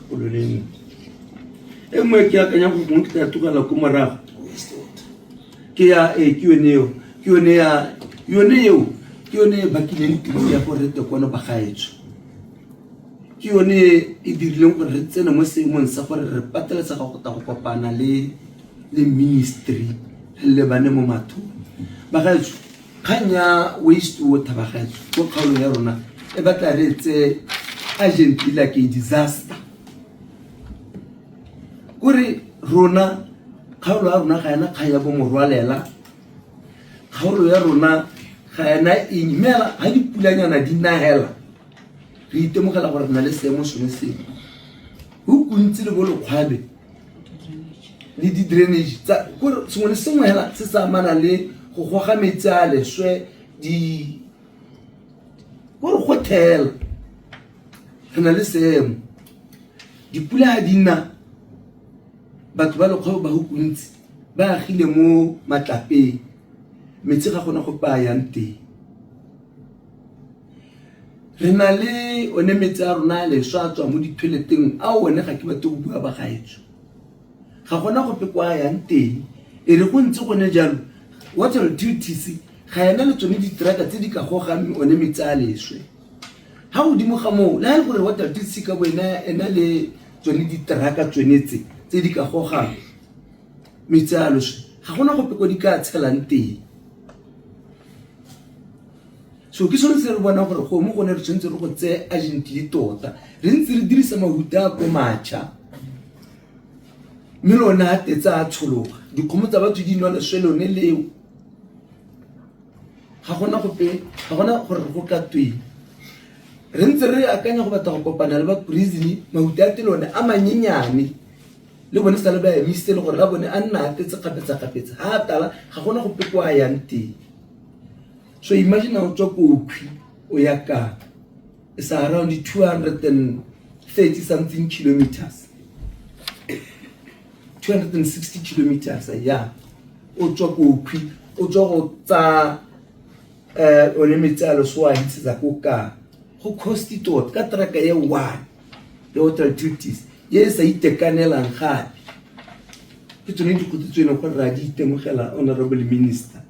Kgopolo e nngwe e nngwe ke akanya gore gongwe ke tla tlogela ko morago ke ya ee ke yone eo ke yone ya yone eo ke yone e bakileng tiro ya gore re tekwano bagaetsho ke yone e dirileng gore re tsene mo seemong sa gore re pateletsega go tla go kopana le le ministry re lebane mo mathong. Bagaetsho, kgang ya waste water bagaetsho mo kgaolong ya rona e batla re tseye urgently like a disaster. Kore rona kgaolo ya rona ga ena kgang ya bo morwalela, kgaolo ya rona ga ena eng mme fela ga dipulanyana di na hela re itemogela gore re na le seemo sone seo. Go gontsi le bo lekgwabe le di-drainage tsa kore sengwe le sengwe hela se se amanang le go goga metsi a leswe di kore go thela re na le seemo. Dipula ga di na batho ba lekgwebo ba Hukuntsi ba agile mo matlapeng metsi ga gona gope a yang teng. Re na le one metsi a rona a leswe a tswa mo di-toilet-eng a one ga ke batle go bua bagaetsho, ga gona gope kwa a yang teng e re go ntse gone jalo water utilities ga ena le tsone di-truck-a tse di ka gogang one metsi a leswe. Ga godimo ga moo le ga e le gore water utilities ka bo ena le tsone di-truck-a tsone tse tse di ka gogang metsi a leswe ga gona gope ko di ka tshelang teng. So ke sone se re bonang gore go mo gone re tshwanetse re go tseye urgently tota re ntse re dirisa mahuta a ko matšha mme le one a tetsa a tshologa dikgomo tsa batho di nwa leswe lone leo ga gona gope ga gona gore go ka tweng re ntse re akanya go batla go kopana le ba prison mahuta a teng one a manyenyane le bone sa le ba emisitse le gore la bone a nna a tetse kgapetsa-kgapetsa ga a tala ga gona gope ko a yang teng. So imagine o tswa Kokhwi o ya ka it's around 230 something kilometers 260 kilometers ya o tswa Kokhwi o tswa go tsa one metsi a loso a ntshetsa ko ka go cost tota ka truck e one ya water utilities e e sa itekanelang gape ke tsone dikgotsi tse e leng gore ra di itemogela, honorable minister.